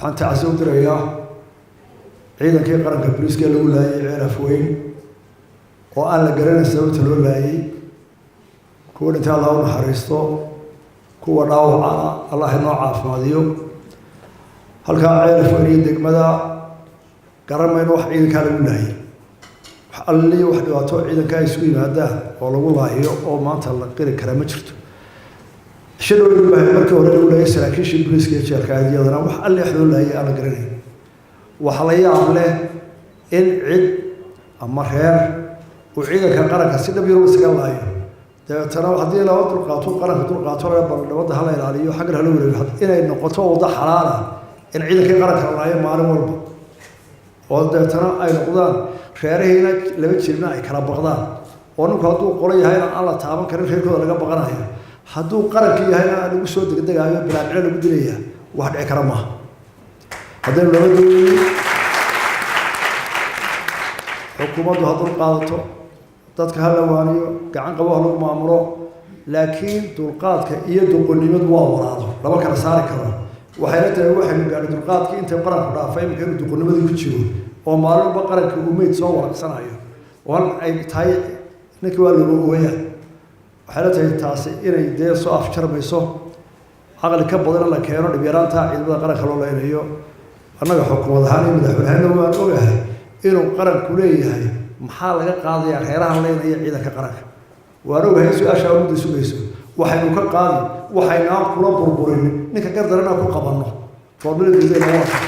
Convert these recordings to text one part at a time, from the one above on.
Waxaan tacsi u dirayaa ciidankii qaranka booliiska ee lagu laayay Ceel Afweyn oo aan la garanayn sababta loo laayay. Kuwa dhintay Allah u naxariisto, kuwa dhaawacana Allah inoo caafimaadiyo. Halkaa Ceel Afweyn iyo degmada garan mayno wax ciidankaa lagu laayay. Wax alliyo wax dhibaato ciidanka ay isugu yimaadaan oo lagu laahiyo oo maanta la qiri karaa ma jirto. Shadhow markii hore lagu laayay saraakiishii booliiska iyo jeelka iyadana wax alli wax loo laayay aan la garanayn. Waxa la yaab leh in cid ama reer uu ciidanka qaranka si dhab yar isaga laayo, dabeetana haddii laba dulqaato, qaranka dulqaato, bal nabadda hala ilaaliyo, xaggan hala wareego, inay noqoto waddo xalaala in ciidankii qaranka la laayo maalin walba, oo dabeetana ay noqdaan reerihiina laba jirna ay kala baqdaan, oo ninku hadduu qolo yahayna aan la taaban karin, reerkooda laga baqanayo, hadduu qarankii yahayna aan lagu soo degdegaayo, bilaabcilo lagu dilaya. Wax dhici kara maaha. Haddaynu laba doonaynin, xukuumaddu ha dulqaadato, dadka ha la waaniyo, gacan qabo ha lagu maamulo, laakiin dulqaadka iyo doqonnimadu waa walaalo, lama kala saari karo. Waxayna tahay waxaynu gaadhay dulqaadkii intay qaranku dhaafay, imika inuu doqonnimadii ku jiro oo maalinba qaranka uu meyd soo waraqsanayo oo hal ay tahay ninkii waa looga ooyaa. Waxayna tahay taasi inay dee soo afjarmayso, caqli ka badan in la keeno dhibyaraanta ciidamada qaranka loo leynayo. Annaga xukuumad ahaan iyo madaxweynehana waan ogahay inuu qaranku leeyahay maxaa laga qaadayaa reeraha leynaya ciidanka qaranka. Waan ogahay in su-aashaa mudda sugayso. Waxaynu ka qaadi waxaynaan kula burburin ninka gardarana ku qabanno formuladeedana waa ta.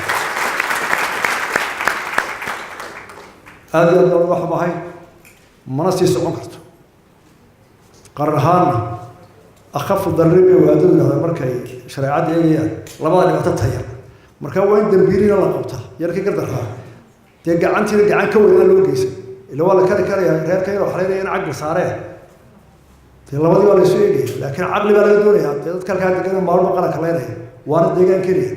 Aada iyo aad baan uga xumahay, mana sii socon karto. Qaran ahaanna akhafu darri bay waadadu yidhahdaan markay shareecadda eegayaan labada dhibaato tayar. Marka waa in dambiilina la qabtaa yarkii gardarraa, dee gacantiina gacan ka weyn aan loo geysan, ila waa la kari karaya reerka yaroo xaleynaya in cagli saaree. Dee labadii waa la isu eegaya, laakiin caqli baa laga doonayaa. Dee dadka halkaa degan maalmo qaranka leynaya waana deegaan keliya.